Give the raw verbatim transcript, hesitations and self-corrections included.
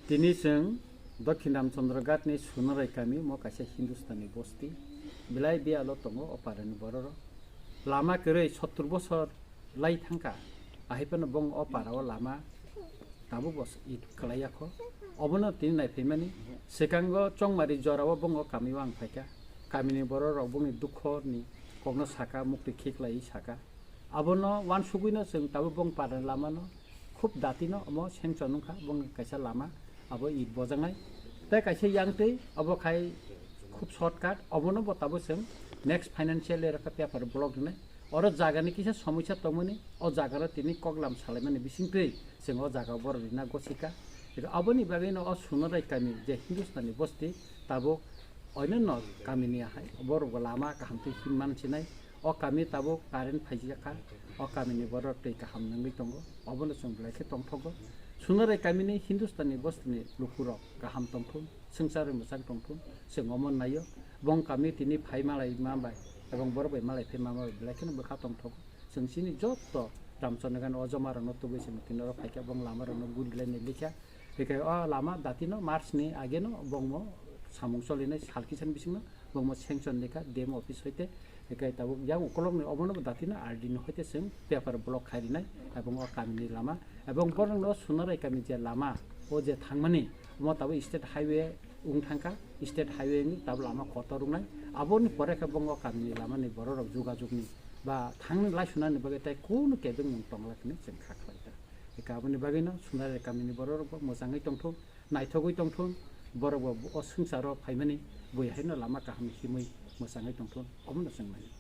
Tini chwng Dokhin Ramchandra Ghat ni Sunarai kami, mo kaisa Hindustani bosti. Belai biyalo tongo o parani bororok. Lama kwrwi sottur bosor lai thangkha. Ahai phano bong o para o lama tabuk bo it kwlai yakho. Obono tini naiphaimani. Swkango Chongmari jorao bong o kami o ang phaikha. Kamini bororok bongni dukho ni kokno saka, mukti khiklaiwi saka. Abono uansugwino chwng tabuk bong parani lamano khub datino omo sanction wngkha, bong kaisa lama abo it bojaknai. Tei kaisa yangtwi obo khai khub shortcut, obono bo tabuk chwng next financial year khe paper block rwnai. Oro jagani kisa somosya tongmani, o jagaro tini koklam salaimani bisingtwi chwng o jaga borok rina gosika. Aboni bagwino o Sunarai kami je Hindustani bosti tabuk oinonno kamini hai borok bo lama kaham twi himman sinai. O kami tabuk current phaijak kha, o kamini borok twi kaham nangwi tongo, obono chwng belai khe tongthogo. Sunarai kamini Hindustani bostini lukurok kaham tongthun, swngcharwi mwchang tongthun, chwng omo naio. Bong kami tini phai malai ma bai, ebong borok bai malai phai ma bai belai kheno bwkha tongthogo. Chwng chini joto Ramchandra Ghat o joma rokno tubui chwng tini oro phaikha, bong lama rokno guri lainai likha. Hikai o lama datino March ni ageno bongmo samung cholinai sal kisan bisingno bongmo sanction rikha D M office hoite. Hikai tabuk yang ukolokni obono bo datino R D ni hoite chwng paper block khai rinai, ebong o kamini lama, ebong borokno Sunarai kami je lama, o je thangmani, omo tabuk state highway wng thangkha, state highway wngwi tabuk lama kotor wngnai. Aboni pore khe bong o kamini lamani bororok jogajogni ba thangni laisunani bagwi tei kunu kebengmung tongla hwnwi chwng kha khlaikha. Hikai aboni bagwino Sunarai kamini bororokbo mwchangwi tongthung, naithogwi tongthung, borokbo o swngcharo phaimani bui haino lama kaham himwi mwchangwi tongthung, omono chwng manya.